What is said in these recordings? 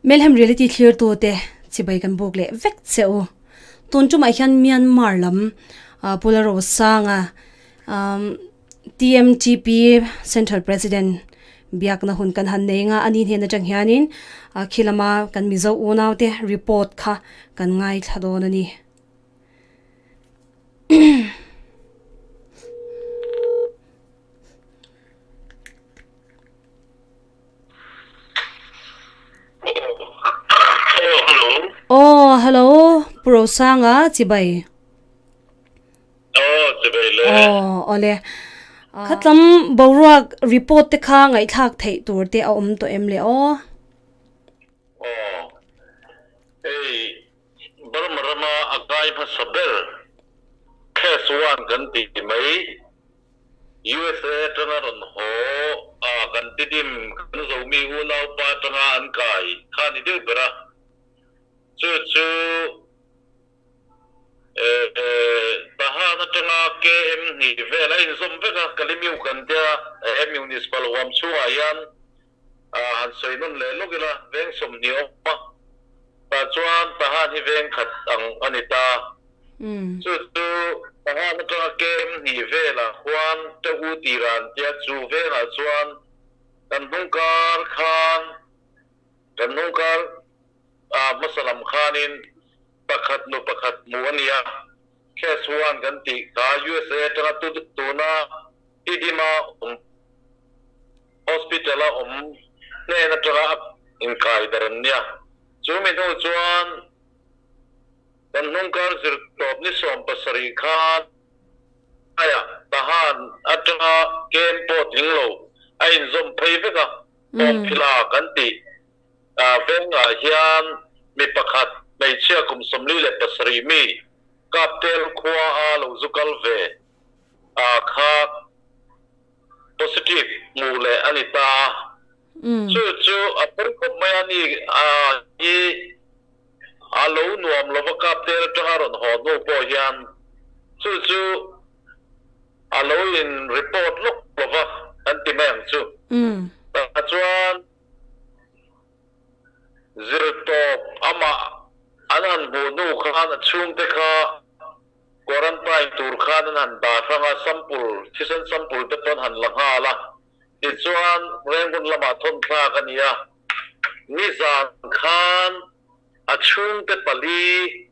Melhem Reality thlirtute chibai kan buk leh vek che u. Tun tumah hian Myanmar lam Pu Lalrosanga TMTP Central President biakna hun kan han nei nga a ni hnen atang hianin khi lama kan Mizo unaute report kha kan ngaithla dawn a ni. Aw hello Pu Rosanga chibai. Aw chibai le. Aw awle. Khatlam boruak report te kha ngaihthlak theih tur te a awm tawh em le aw. Aw hei Burma rama a kai hmasa ber case one kan tih mai USA atanga rawn haw a kan tidim kan Zomi unaupa atanga an kai kha ni deuh ber a, chu chu Tahan atanga KM hnih vel a inzawm vek a, Kalimiu kan tia he Municipal huam chhungah hian han sawi nawn leh lawk ila veng 20 awm a, tah chuan Tahan hi veng khat ang a ni ta. Chu chu Tahan atanga KM hnih velah khuan Te U Tiran tia chu vengah chuan kan hnungkar khan kan hnungkar hmasa lam khanin pakhat nu pakhat hmuh a ni a, Case one kan tih kha USA atanga tuna Tidima awm Hospital-a awm hnen atanga a inkai dar an nia. Chu mi hnu chuan kan hnungkar zirtawp ni 17 khan aia Tahan atanga camp pawh tling lo a inzawm phei vek a, Awmphila kan tih vengah hian mi pakhat hmeichhia kum 47 mi Kaptel khua a lo zu kal ve a kha positive hmuh leh a ni ta a. Chu chu a pawi khawp mai a ni a hi a lo nuam lova Kaptel atanga rawn haw hnu pawh hian chu chu a lo in report lawk lova kan ti mai ang chu. Tah chuan zirtawp amah an han hmuh hnu khan a chhungte kha Quarantine tur khan an han dah hrang a, sample, thisen sample te pawn han la nghal a, tichuan Rangoon lamah thawn thlak a ni a, nizan khan a chhungte pali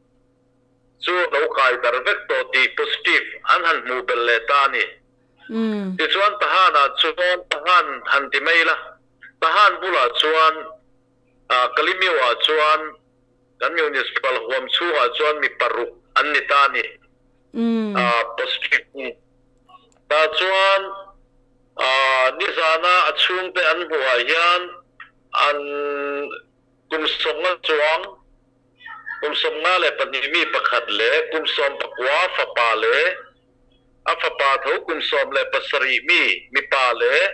chu a lo kai dar vek tawh tih positive an han hmuh belh leh ta a ni. Tichuan Tahan-ah chuan Tahan han ti mai ila, Tahan bulah chuan Kalimyo-ah chuan Kan municipal huam chhungah chuan mi paruk an ni ta a ni. Positive ni. Tah chuan nizana a chhungte an hmuhah hian an kum 50 chuang, kum 52 mi pakhat leh kum 19 fapa leh a fapa tho kum 17 mi mipa leh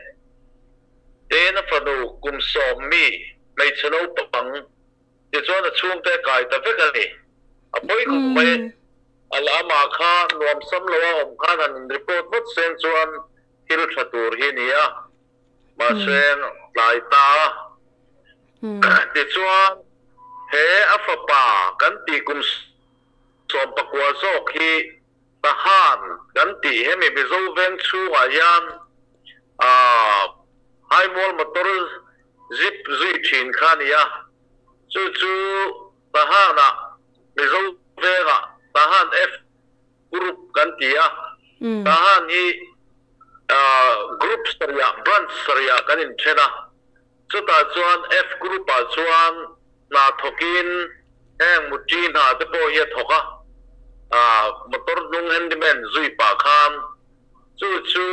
tena fanu kum 10 mi hmeichhe naupang Tichuan a chhungte a kai ta vek a ni. A pawi khawp mai. A amah kha nuamsam lo a awm khan han in report ngawt sen chuan thil tha tur hi ni a. Mahse tlai ta a. Tichuan he a fapa kan tih kum 19 zawk hi Tahan kan tih hemi Mizo veng chhungah hian Haimual motor zip zui thin kha a ni a, chu chu Tahan-ah Mizo vengah Tahan F Group kan ti a, Tahan hi group sarihah, branch sarihah kan inthen a, chutah chuan F Group-ah chuan hna thawkin heng muṭi hna te pawh hi a thawk a, motor hnung handyman zui pah khan chu chu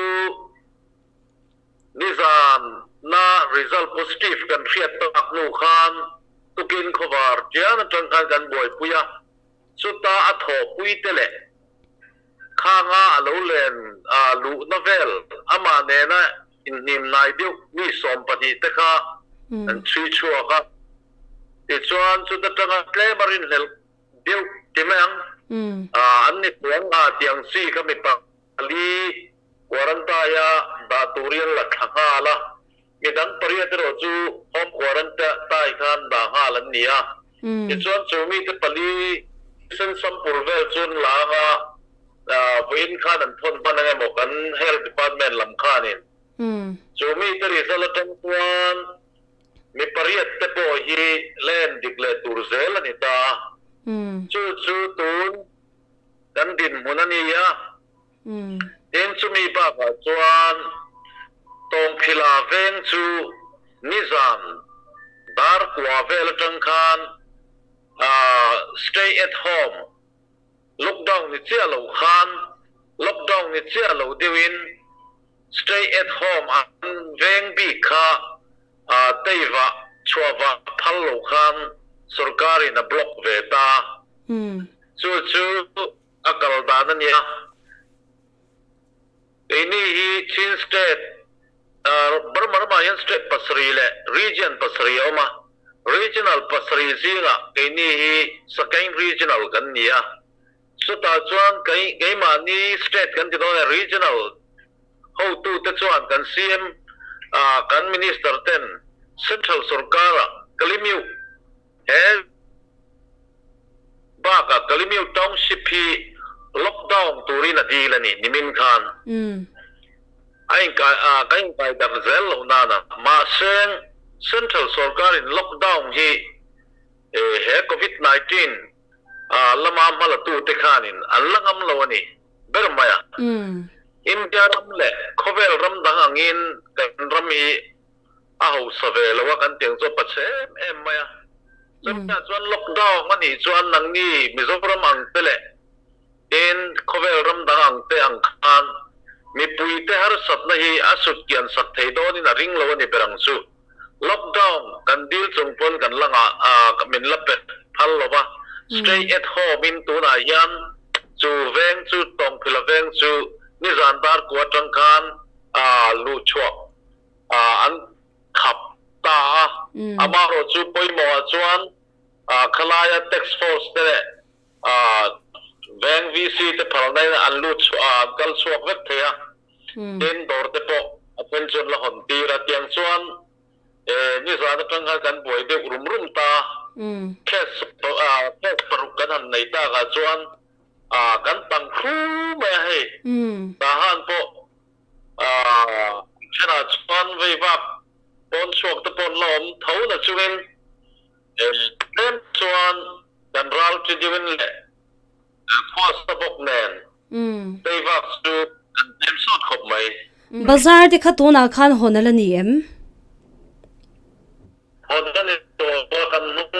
Nizan na result positive kan hriat tak hnu khan tukin khawvar tian atang khan kan buaipui a, chuta a thawhpui te leh khanga a lo len luhna vel amah nena inhnim hnai deuh mi 12 te kha an chhui chhuak a, tichuan chuta tanga tlem a rinhlelh deuh ti mai ang, an ni chuang a tiang chi kha mipa. Ali quarantine-a dah turin la thla nghal a. Midang pariat erawh chu home quarantine khan dah nghal an ni a. Tichuan chu mite pali thisen sampul vel chu an la ang a, vawiin khan an thawn hman ang emaw kan Health Department lam khanin. Chu mite result atang chuan mi pariat te pawh hi la en dik leh tur zel a ni ta a. Chu chu tun kan dinhmun a ni a. Tin, chumi bakah chuan Tawngphila veng chu nizan dar kua vel atang khan stay at home, lockdown ni chiah lo khan lockdown ni chiah lo deuhin stay at home an veng bik kha teiva chhuahva phal lo khan sorkarin a block ve ta. Chu chu a kal dan a nia. Keini hi Chin State, Burma ramah hian state pasarih leh region pasarih a awm a. Regional pasarih zingah keini hi Sagaing Regional kan ni a. Chutah chuan keimahni state kan ti dawn e, regional hotute chuan kan CM, kan Minister ten Central sorkara Kalimiu He bakah Kalimyo Township hi lockdown turin a dil a ni, nimin khan. A inkai a, ka inkai darh zel loh nana. Mahse, Central sorkarin lockdown hi he Covid 19 lama hmalatute khanin an la ngam lo a ni ber mai a. India ram leh khawvel ram dang angin kan ram hi a hausa ve lo a kan tiang chu a pa chhe em em mai a. Chutiah chuan lockdown a nih chuan nangni Mizoram ang te leh tin khawvel ram dang ang te ang khan mipuite harsatna hi a sut kian sak thei dawnin a ring lo a ni ber ang chu. Lockdown kan dil chung pawn kan la ngah a min la pe phal lo va, stay at home in tunah hian chu veng chu Tawngphila veng chu nizan dar kua atang khan luh chhuah an khap ta a, amaherawh chu pawimawhah chuan khalaia tax force te leh veng VC te phalna in an lut an kal chhuak vek thei a, tin dawr te pawh a then chuan la hawn tir a, tiang chuan nizan atang khan kan buai deuh rum rum ta, case case paruk kan han nei takah chuan kan tang thlu mai a hei, tahan pawh Thenah chuan vei vak pawn chhuak te pawh an la awm tho na chungin tlem chuan kan ral chi deuhin leh khua sa bawk nen vei vak chu kan tlem sawt khawp mai. Bazar te kha tunah khan hawn a la ni em? Hawn a ni tawh a, kan hnung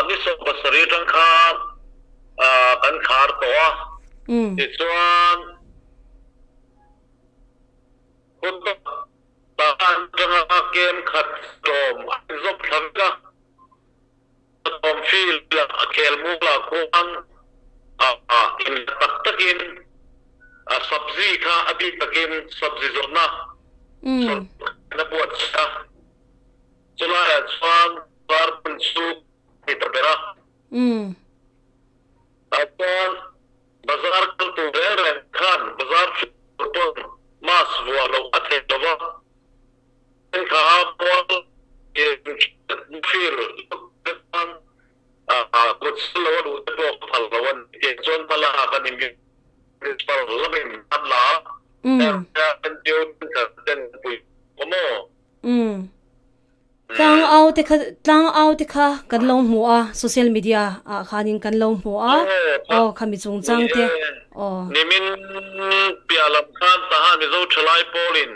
ni 17 atang khan kan khar tawh a, tichuan hun tak atanga kem khat tlawm a inzawm thla vek a, tlawm field ah khel mual ah khuan inla tak takin sabzi kha a bik takin sabzi zawrhna sawrkharna buatsaih a, chulaiah chuan carbon chu a ni ta ber a. Tah chuan bazar kal tur reng reng khan bazar tur pawn mask vuah loh a theih lo va. Thenkha mual fir chuan kut sal lo a duh te pawh ka phal lo a ni. Tiang chuan hma lak a ni municipal lamin an la a, NGO thenkhat ten pui maw? Tlang au te kha tlang au te kha kan lo hmu a social media ah khanin kan lo hmu a aw khami chungchang te aw. Nimin piah lam khan Tahan Mizo Thalai pawlin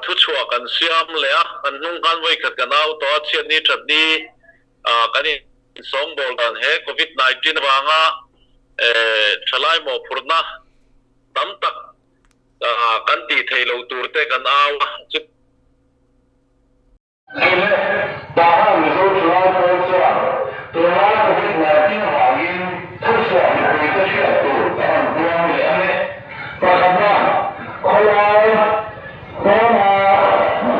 Thuchhuah kan siam leh a, kan hnung khan vawikhat kan au tawh a, chhiatni thatni kan insawngbawl dan he Covid 19 avanga thalai mawhphurhna tam tak kan tih theih loh tur te kan au a, chu. Chile, Tahan Mizo Thalai pawl chuan tunlai Covid 19 vangin thuchhuah mipuite hriat tur kan han puang leh a ni. Pakhatna, khawlai pawna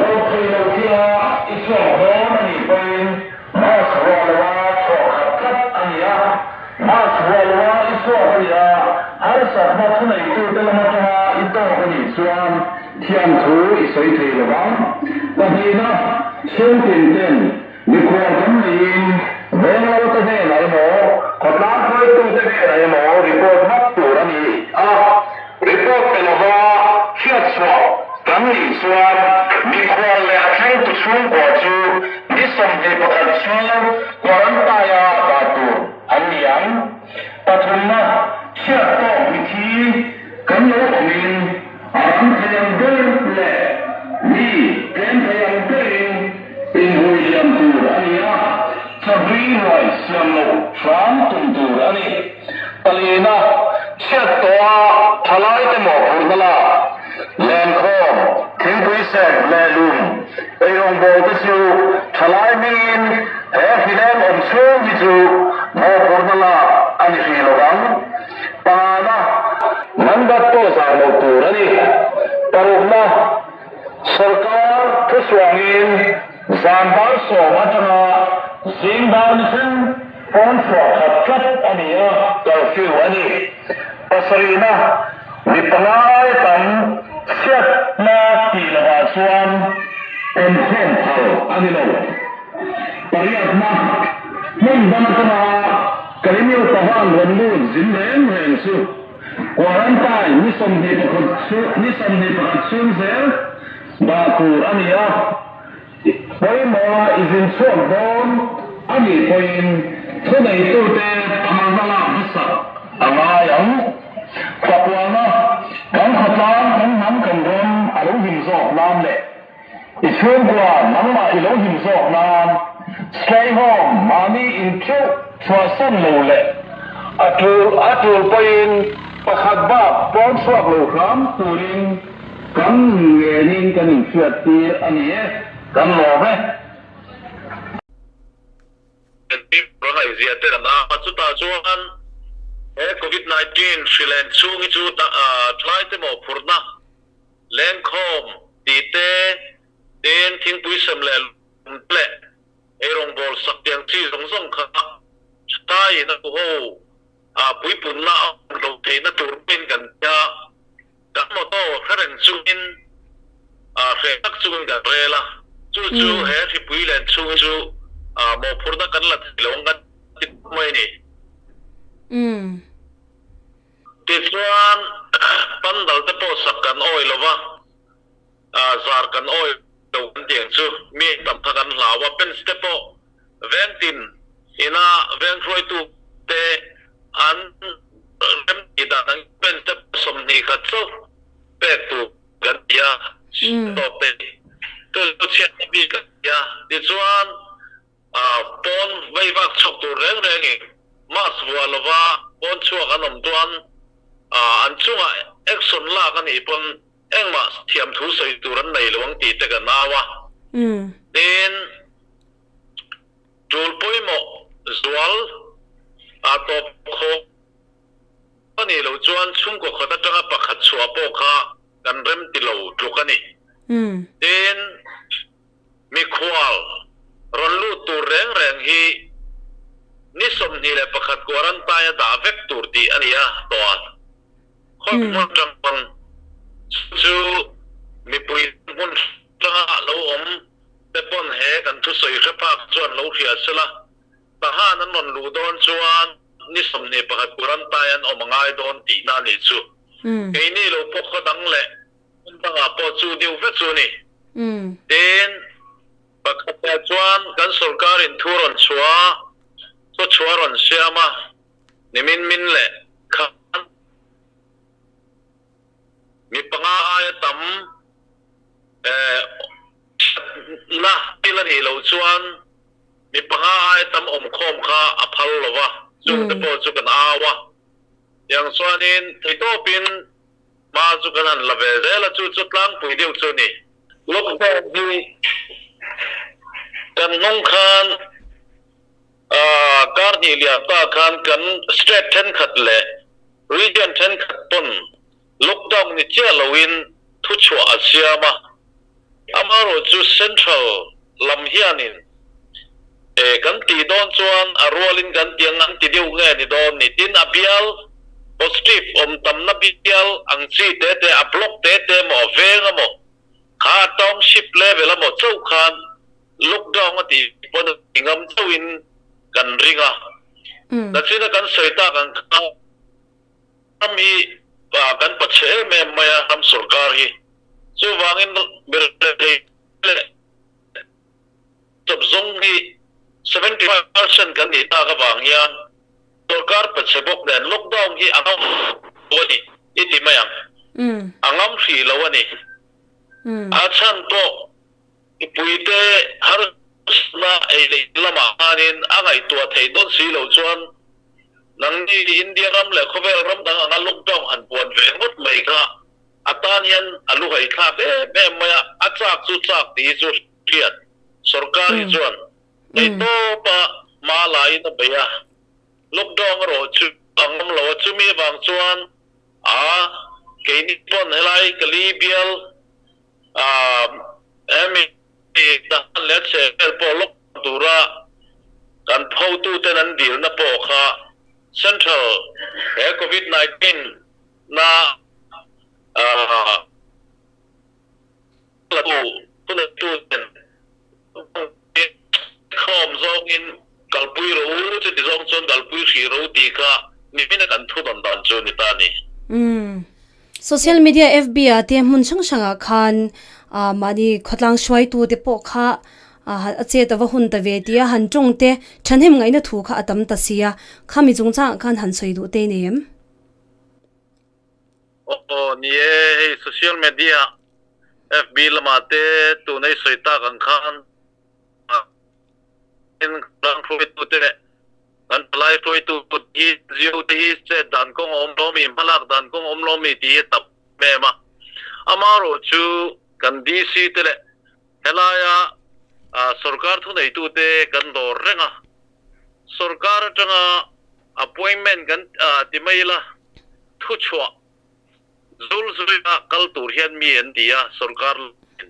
lo thei lo thila i chhuak dawn a nih pawhin mask ruah loa chhuah khat tlat a ni a. Mask vuah loa i chhuak a nih a, harsatna thuneitute lam atanga i tawk a nih chuan thiamthu i sawi thei lo vang. Pahnihna, chhungtin ten Mikhual kan neiin venglo te hnenah emaw, khawtlang hruaitute hnenah emaw report vat tur a ni a, report pe lova hriatchhuah kan nih chuan mikhual leh a thlengtu chhungkua chu ni 21 chhung quarantine-a dah tur an ni ang. Pathumna, chhiat tawk mithi kan lo awmin a ram thei ang ber leh mi tlem thei ang berin inhui liam tur a ni a, chahlui ruai siam loh hram tum tur a ni. Palina, chhiat tawha thalaite mawhphurhna lak, lenkhawm, thingpui sek leh lum, eirawngbawl te chu thalai hmingin he hrileng awm chhung hi chu mawhphurhna lak a ni hrih lo vang. Pangana, mandat pawh zar loh tur a ni. Parukna, Sorkar thusuangin zan dar sawm atanga zing dar ni thleng pawn chhuah khat tlat a ni a, curfew a ni. Pasarihna, Mi pangai tam chhiatna tih lovah chuan awmkhawm phal a ni lo. Pariatna, Hmun dang atanga Kalimyo Pahan rawn lut zin reng reng chu Quarantine ni 21 chu ni 21 chhung zel dah tur a ni a, pawimawha i zin chhuak dawn a nih pawhin thuneitute phalna lak hmasak a ngai ang. Fakualna, Kan khawtlang, kan hnam, kan ram a lo him zawk nan leh i chhungkua nangmah i lo him zawk nan stay home mahni in theuh chhuahsan lo leh a tul a tul pawhin pakhat bak pawn chhuak lo hram turin kan ngenin kan inhriat tir a ni e, kan lawm e. Entir a ngaihzia te kan a, chutah chuan he Covid 19 hri len chhung hi chu thlai te mawhphurhna lengkhawm tih te, tin thingpui sem leh lum te leh eirawngbawl sak tiang chi zawng zawng kha thlaiin a ho a puipunna a awm loh theihna tur pawhin kan tia, kan motor hre reng chungin hreh tak chungin kan rel a, chu chu he hripui len chhung hi chu mawhphurhna kan la thei lo ang kan ti tawp mai a ni. Tichuan pandal te pawh sak kan awih lo va, zar kan awih lo kan tih ang chu mi tam kha kan hlau a, bench te pawh vengtin ina veng hruaitu te an rem tih dan ang bench te pawh 21 chauh pek tur kan ti a, tawp te chu chhiatna bik a ni a, tichuan Pawn veivak chhuak tur reng rengin mask vuah lova pawn chhuak an awm chuan an chungah action lak a nih pawn engmah thiamthu sawi tur an nei lo ang tih te kan au a. Tin, tul pawimawh zual tawp khawk a nih loh chuan chhungkaw khat atanga pakhat chhuah pawh kha kan remti lo tluk a ni. Tin, Mikhual rawn lut tur reng reng hi ni 21 quarantine a dah vek tur tih a ni a, tawh khawi hmun atang pawn chu chu mipui hmun hranga lo awm te pawn he kan thusawi hre phak chuan lo hria sela, Tahan an rawn luh dawn chuan ni 21 quarantine an awm a ngai dawn tihna a nih chu. Keini lo pawh khaw dang leh Hmun dangah pawh chu deuh vek chu a ni. Tin, pakhatah chuan kan sorkarin thu rawn chhuah, thu chhuah rawn siam a, nimin min leh khan mi panga aia tam na thil a nih loh chuan mi panga aia tam awmkhawm kha a phal lo va, chungte pawh chu kan au a. Tiang chuanin theitawpin Hma chu kan han la ve zel a, chu chu tlangpui deuh chu a ni. Lockdown hi kan hnung khan kar hnih lian ta khan kan state thenkhat leh region thenkhat pawn lockdown ni chiah loin thuchhuah a siam a, amaherawhchu central lam hianin. E kan tih dawn chuan a rualin kan ti ang an ti deuh nge ni dawn ni? Tin, a bial positive awm tamna bial ang chi te te, a block te te maw, a veng a maw, kha a township level a maw chauh khan lockdown a tih pawn a ti ngam chauhin kan ring a. Nachina kan sawi tak ang kha ram hi kan pachhe em em mai a, ram sorkar hi. Chuvangin mirethei leh Chawp zawng hi 75% kan nih tak avang hian sorkar pachhe bawk nen lockdown hi a ngam lo a ni i ti mai ang. A ngam hrih lo a ni. A chhan pawh mipuite harsatna ei leh in lamah khanin a ngaihtuah theih dawn si lo chuan nangni India ram leh khawvel ram dang anga lockdown han puan ve ngawt mai kha a tan hian a luhaithlak em em mai a, a chak chu chak tih hi chu hriat sorkar hi chuan theihtawpa hma laiin a bei a, lockdown erawh chu a ngam lo a, chumi avang chuan a keini pawn helai Kali bial hemi Tahan leh a chhehvel pawh lockdown tura kan photuten an dilna pawh kha Central he Covid 19 na Thuneitu ten khawm zawngin kalpui ro u, chuti zawng chuan kalpui hrih ro tih kha nimin a kan thudawn dan chu ni ta a ni. Umm. Social media FB ah te hmun hrang hrangah khan mahni khawtlang hruaitu te pawh kha a chet ava hun ta ve tia han tawng te thahnem ngaihna thu kha a tam ta sia, khami chungchangah khan han sawi duh te nei em? Aw ni e, hei social media FB lamah te tun ei sawi tak ang khan kan hruaitu te leh kan palai hruaitu hi zio te hi chet dan kawng a awm lo mi, hmalak dan kawng a awm lo mi tih hi a tam em a. Amaherawh chu kan DC te leh helaia sorkar thuneitu te kan dawr reng a, sorkar atanga appointment kan ti mai ila thuchhuah zul zuia kal tur hian mi an ti a, sorkar lamin.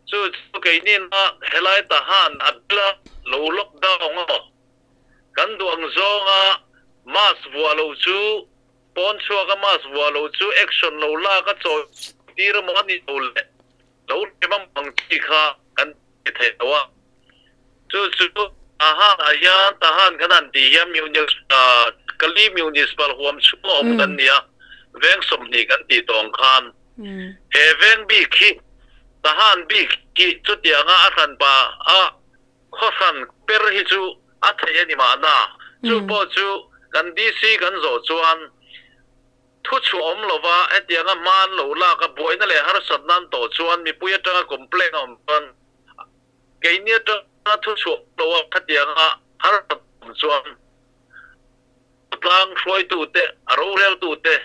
Chu chu keinin a helai tahan a bila lo lockdown emaw kan duh ang zawnga mask vuah lo chu pawn chhuaka mask vuah lo chu action lo lak a chawi tir emaw a ni lo leh lo hrem ang ang chi kha kan ti thei lo a. Chu chu Tahan ah hian Tahan kan han tih hian Kali Municipal huam chhung a awm kan ni a, veng 20 kan tih tawng khan he veng bik hi Tahan bik hi chutianga a hranpa a khaw hran per hi chu a theih a ni mahna. Chu pawh chu kan DC kan zawh chuan Thu chhuah awm lova hetianga hma an lo lak a, buaina leh harsatna an tawh chuan mipui atanga complaint a awm chuan keini atanga thu chhuah awm lo a hetianga harsatna awm chuan tlang hruaitute, a roreltute,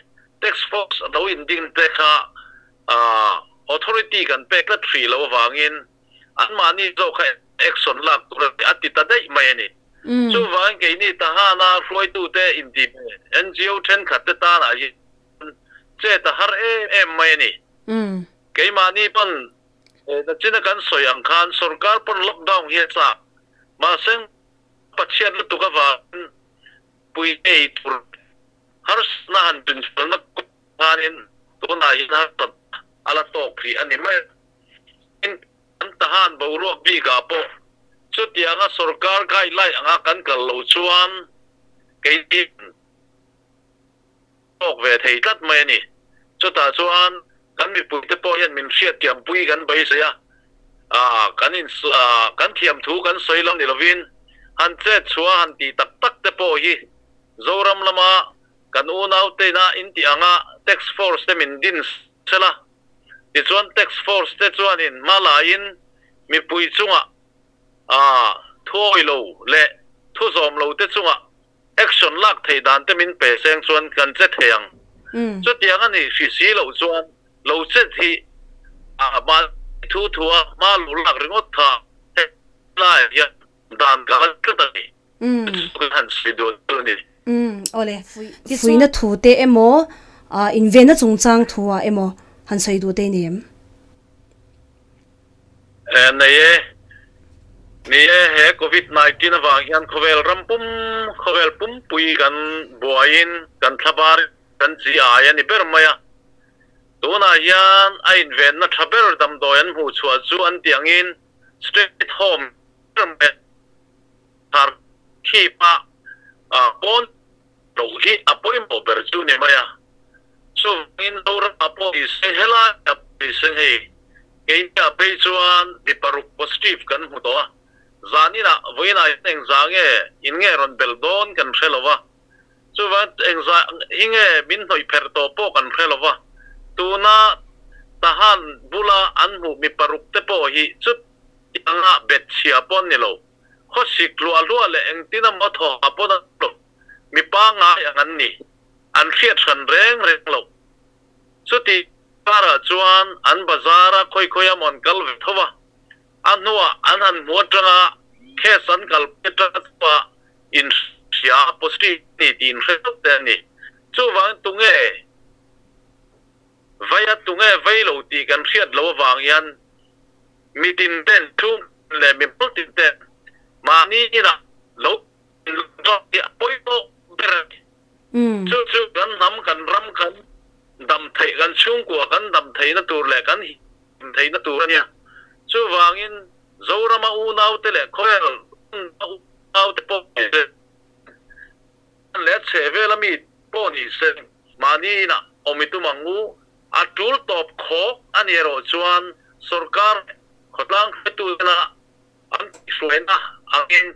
tax force a lo inding te kha authority kan pek tlat hrih loh avangin anmahni zawk kha action lak tur a ti ta daih mai a ni. Chuvangin keini Tahana hruaitute intih ve NGO thenkhat te tanah hian chet a har em em mai a ni. Keimahni pawn nachina kan sawi ang khan sorkar pawn lockdown hi a chak. Mahse Pathian lutuk avangin pui ei tur harsatna han tinfelna kawng khanin tunah hian harsatna a la tawk rih a ni mai a. Tin, Kan Tahan boruak bikah pawh chutianga sorkar guideline anga kan kal loh chuan keini tawk ve thei tlat mai a ni. Chutah chuan kan mipuite pawh hian min hriatthiampui kan beisei a, kan in kan thiamthu kan sawi lo ni lovin han chet chhuah han tih tak tak te pawh hi Zoram lama kan unaute ina intih anga tax force te min din sela. Tichuan tax force te chuanin hma laiin mipui chungah thuawi lo leh thu zawm lo te chungah action lak theih dan te min pe seng chuan kan che thei ang. Chutiang a nih hrih si loh chuan lo chet hi mahni thu thua hma lo lak ringawt kha helaiah hian dan ka la tlat a ni. Chu kan han sawi dawn chu a ni. Umm awle. Fuihna thu te emaw invenna chungchang thu ah emaw han sawi duh te i nei em? Nei e. Ni e, he Covid 19 avang hian khawvel ram pum, khawvel pumpui kan buaiin kan thlabar kan chi ai a ni ber mai a. Tunah hian a invenna tha ber damdawi an hmuh chhuah chu an tih angin stay at home ber mai a thar khip a, pawn loh hi a pawimawh ber chu ni mai a. Chuvangin Zoramah pawh ni se helaiah pawh ni se hei keiniah phei chuan mi paruk positive kan hmu tawh a, zaninah vawiinah hian engzah nge in nge rawn belh dawn kan hre lo va. Chuvang engzah hi nge min hnawih pherh tawh pawh kan hre lo va, tuna Tahan bula an hmuh mi paruk te pawh hi chutianga bet chhia pawh an ni lo. Khawsik hluah hluah leh engtin emaw thawhah pawh an lo, mi pangngai ang an ni. An hriat hran reng reng lo. Chuti karah chuan an bazar a khawi khawi emaw an kal ve tho va, A hnuah an han hmu atanga case an kalpui atanga chua inhria positive a ni tih inhre deuh te a ni. Chuvangin tunge vei a tunge vei lo tih kan hriat loh avang hian mitin ten chhung leh mi hmul tin ten mahni inah lo inlawm hi a pawimawh ber a ni. Chu chu kan hnam kan ram kan dam theih kan chhungkua kan dam theihna tur leh kan theihna tur a nia. Chuvangin Zorama unaute leh khawvel unaute pawh ni se, leh a chheh vela mi pawh ni se, mahni inah awm i tum ang u. A tul tawp khawk a ni erawh chuan sorkar leh khawtlang hruaitutena an tihhruaina angin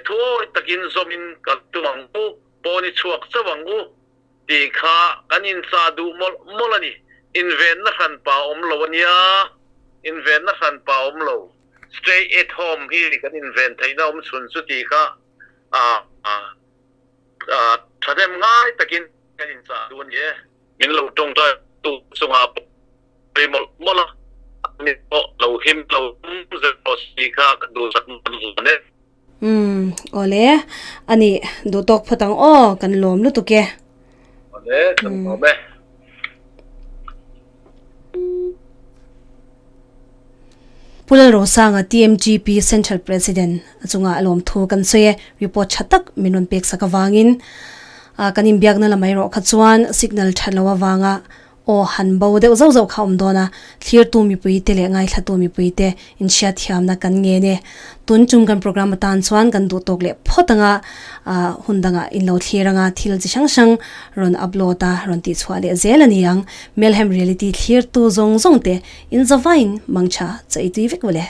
thuawi takin zawmin kan tum ang u, pawn i chhuak chauh ang u. Tih kha kan inchah duh mawlh mawlh a ni. Invenna hranpa awm lo a nia, invenna hranpa awm lo. Stay at home hi kan inven theihna awm chhun chu tih kha thahnem ngai takin kan inchah duh a ni e. Min lo tawngtai tu chungah pawh mawlh mawlh a, ani pawh lo him lo zel rawh se tih kha ka duhsak hman e. Umm awle ani duh tawk phawt ang aw kan lawm lutuk e. Awle kan lawm e. Pu Lalrosanga TMGP Central President a chunga a lawm thu kan sawi e, report tha tak min rawn pek sak avangin kan inbiakna lamah erawh kha chuan signal that lo avanga Aw, han bo deuh zauh zauh kha awm dawn a, thlirtu mipuite leh ngaithlatu mipuite inhriatthiamna kan ngen e. Tun tum kan programme atan chuan kan duh tawk leh phawt anga hun dangah in lo thlir anga thil chi hrang hrang rawn upload a, rawn tihchhuah leh zel a ni ang. Melhem Reality thlirtu zawng zawng te in zavaiin mangtha chaih tui vek vawle.